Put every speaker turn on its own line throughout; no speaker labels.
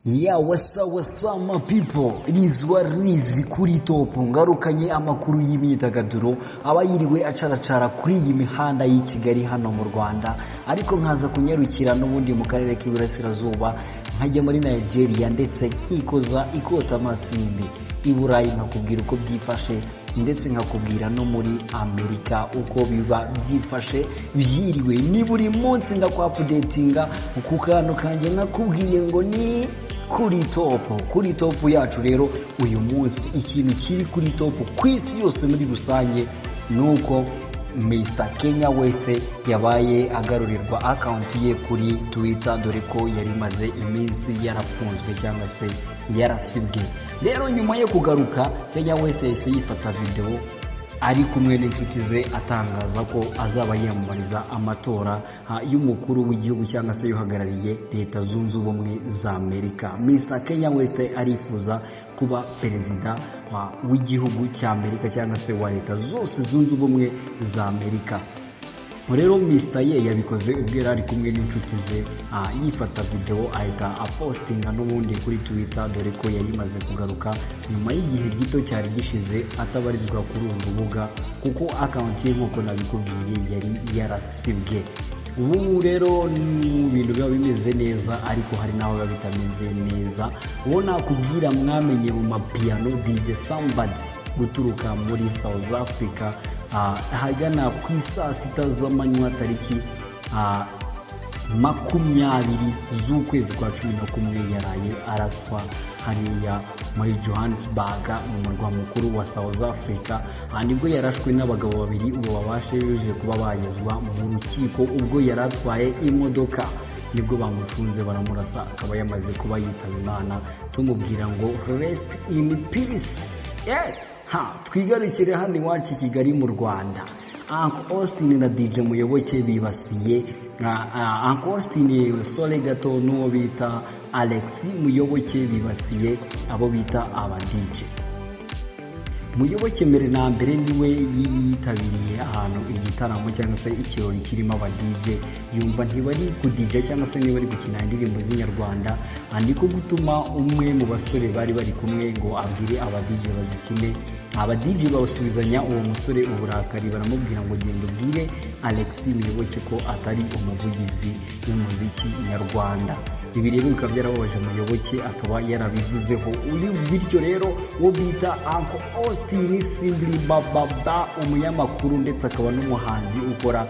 Yeah, what's up, what's up, my people? It is what it is kuri top. Ngarukanye amakuru y'imyidagaduro aba yiriwe acaracara kuri iyi mihanda y'i Kigali hano mu Rwanda, ariko nkaza kunyarukira n'ubundi mu karere k'Iburasirazuba, nkajya muri Nigeria ndetse nkikoza ikota amasimbi i Burayi, nkakubwira uko byifashe, ndetse nkakubwira no muri Amerika uko biba byifashe byiriwe. Ni buri munsi ndakwapudetinga ku kantu kanjye nakubwiye ngo ni kuri top. Kuri top yacu rero uyu munsi, ikintu kiri kuri top ku isi yose muri rusange ni uko Mr Kanye West yabaye agarurirwa account ye kuri Twitter, dore ko yari imaze iminsi yarafunzwe cyangwa se yarasibwe. Rero nyuma yo kugaruka, Kanye West yahise yifata video ari kumwe n'inshuti ze, atangaza ko azaba yiyamamariza amatora y'umukuru w'igihugu cyangwa se y'uhagarariye Leta Zunze Ubumwe za Amerika. Mr Kanye West arifuza kuba perezida w'igihugu cya Amerika cyangwa se wa Leta zose Zunze Ubumwe za Amerika. Rero Mr Ye yabikoze ubwo yari ari kumwe n'inshuti ze, yifata video ahita apostinga n'ubundi kuri Twitter, dore ko yari imaze kugaruka nyuma y'igihe gito cyari gishize atabarizwa kuri uru rubuga, kuko account ye nk'uko nabikubwiye yari yarasibwe. Ubu rero ni ibintu biba bimeze neza, ariko hari n'aho biba bitameze neza. Uwo nakubwira mwamenye mu mapiano, DJ Sumbody guturuka muri South Africa, ahagana ku isaa 6 z'amanywa tariki 20 z'ukwezi kwa 11, yaraye araswa hariya muri Johannesburg mu murwa mukuru wa South Africa. Nibwo yarashwe n'abagabo babiri, ubu babashije kuba bagezwa mu rukiko ubwo yari atwaye imodoka, nibwo bamufunze baramurasa, akaba yamaze kuba yitaba Imana. Tumubwira ngo rest in peace, yeah. Ha, twigarukire hano iwacu i Kigali mu Rwanda. Uncle Austin na DJ Muyoboke bibasiye Uncle Austin Sole gato n'uwo bita Alex Muyoboke, bibasiye abo bita aba DJ. Muyoboke mbere na mbere niwe yitabiriye ahantu igitaramo cyangwa se ikirori kirimo aba DJ, yumva ntibari ku DJ cyangwa se niba bari gukina indirimbo z'inyarwanda, niko gutuma umwe mu basore bari bari kumwe ngo abwire aba DJ bazikine. Aba DJ bawusubizanya uwo musore uburakari, baramubwira ngo genda ubwire Alex Muyoboke ko atari umuvugizi w'umuziki nyarwanda. Ibi rero bikaba byarababaje Muyoboke, akaba yarabivuzeho. Bityo rero uwo bita Uncle Austin Simbli Bababa, umunyamakuru ndetse akaba n'umuhanzi ukora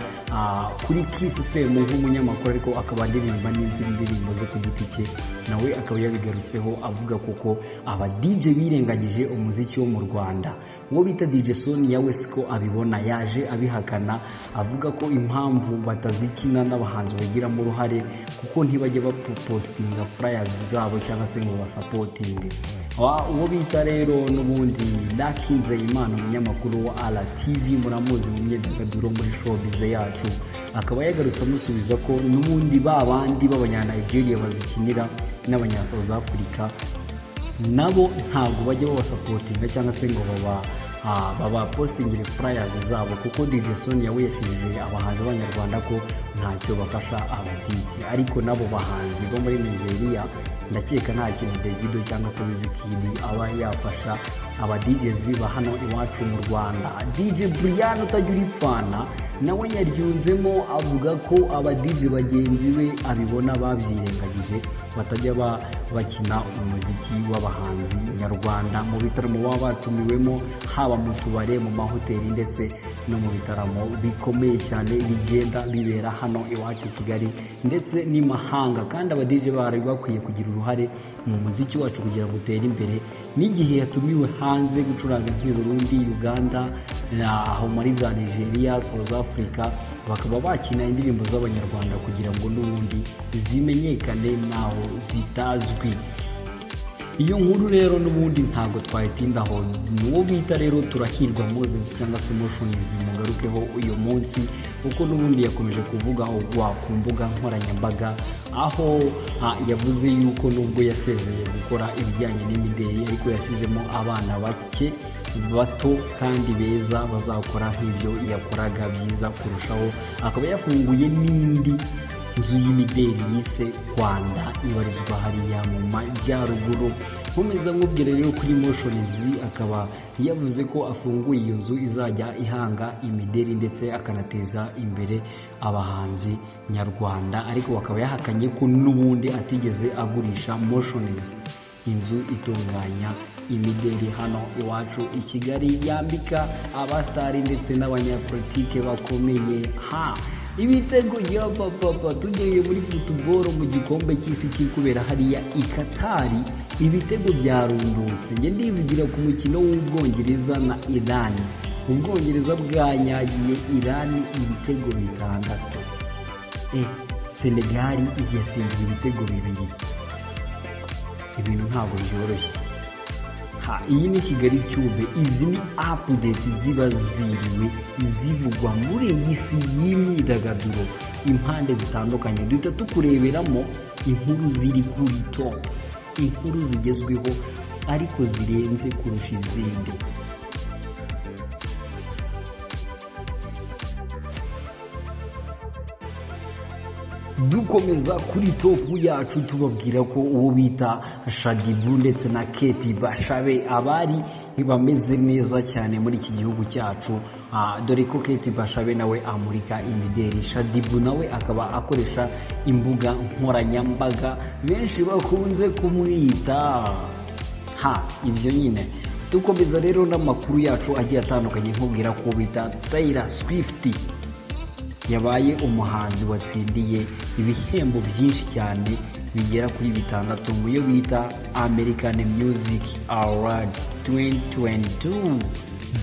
kuri Kiss FM nk'umunyamakuru, ariko akaba aririmba n'izindi ndirimbo ze ku giti cye, nawe akaba yabigarutseho avuga kuko aba DJ birengagije umuziki wo mu Rwanda. Uwo bita DJ Sonia we siko abibona, yaje abihakana avuga ko impamvu batazikina n'abahanzi bagiramo uruhare kuko ntibajya bapostinga flyers zabo cyangwa se ngo basapotinge. Uwo bita rero n'ubundi Lucky Nzeyimana, umunyamakuru wa RTV, muramuzi mu myidagaduro muri showbiz yacu, akaba yagarutse amusubiza ko n'ubundi ba bandi b'abanya-Nigeria bazikinira n'abanya South Africa nabo ntabwo bajya babasapotinga cyangwa se ngo baba postingire flyers zabo, kuko DJ Sonia we yashinje abahanzi b'abanyarwanda ko ntacyo bafasha aba DJ, ariko nabo bahanzi bo muri Nigeria ndakeka nta kintu Davido cyangwa se Wizkid aba yafasha aba DJs ba hano iwacu mu Rwanda. DJ Brian utajya uripfana nawe yaryunzemo avuga ko aba DJ bagenzi be abibona babyirengagije, batajya bakina umuziki w'abahanzi nyarwanda mu bitaramo baba batumiwemo, haba mu tubare, mu mahoteli ndetse no mu bitaramo bikomeye cyane bigenda bibera hano iwacu i Kigali ndetse n'imahanga. Kandi aba DJ bari bakwiye kugira uruhare mu muziki wacu kugira ngo utere imbere. N'igihe yatumiwe hanze gucuranga nk'i Burundi, Uganda, aho muri za Nigeria, South Africa, bakaba bakina indirimbo z'abanyarwanda kugira ngo n'ubundi zimenyekane naho zitazwi. Iyo nkuru rero n'ubundi ntabwo twayitindaho. N'uwo bita rero Turahirwa Moses cyangwa se Moshions mugarukeho uyu munsi, kuko n'ubundi yakomeje kuvuga ugwa ku mbuga nkoranyambaga, aho yavuze yuko nubwo yasezeye gukora ibijyanye n'imideli, ariko yasizemo abana bake bato kandi beza bazakora nk'ibyo yakoraga byiza kurushaho, akaba yafunguye n'indi nzu y'imideli yise Rwanda ibarizwa hariya mu majyaruguru. Nkomeza nkubwira rero kuri Moshions, akaba yavuze ko afunguye iyo nzu izajya ihanga imideli ndetse akanateza imbere abahanzi nyarwanda, ariko akaba yahakanye ko n'ubundi atigeze agurisha Moshions, inzu itunganya imideli hano iwacu i Kigali, yambika abasitari ndetse n'abanyapolitike bakomeye. Ha ibitego ya papa, tugiye muri football mu gikombe cy'isi kiri kubera hariya i Katari, ibitego byarundutse. Njye ndivugira ku mukino w'Ubwongereza na Iran. Ubwongereza bwanyagiye Iran ibitego 6. Senegal yatsinzwe ibitego 2. Ibintu ntabwo byoroshye. Iyi ni Kigali Tube, izi ni update ziba ziriwe zivugwa muri iyi si y'imyidagaduro impande zitandukanye. Duhita tukureberamo inkuru ziri kuri top, inkuru zigezweho ariko zirenze kurusha izindi. Dukomeza kuri top yacu tubabwira ko uwo bita Shadibu ndetse na Kate Bashabe abari bameze neza cyane muri iki gihugu cyacu, dore ko Kate Bashabe nawe amurika imideli, Shadibu nawe akaba akoresha imbuga nkoranyambaga benshi bakunze kumwita ibyo nyine. Dukomeza rero n'amakuru yacu agiye atandukanye, nkubwira ko bita Taylor Swift yabaye umuhanzi watsindiye ibihembo byinshi cyane bigera kuri 6 mu yo bita American Music Award 2022.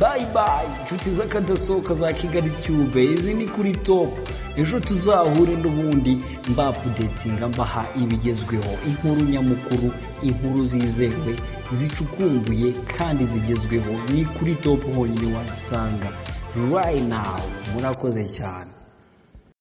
Bye bye inshuti z'akadasohoka za Kigali Tube, izi ni kuri top. Ejo tuzahure n'ubundi mbapudetinga mbaha ibigezweho, inkuru nyamukuru, inkuru zizewe zicukumbuye kandi zigezweho. Ni kuri top honyine wasanga right now. Murakoze cyane.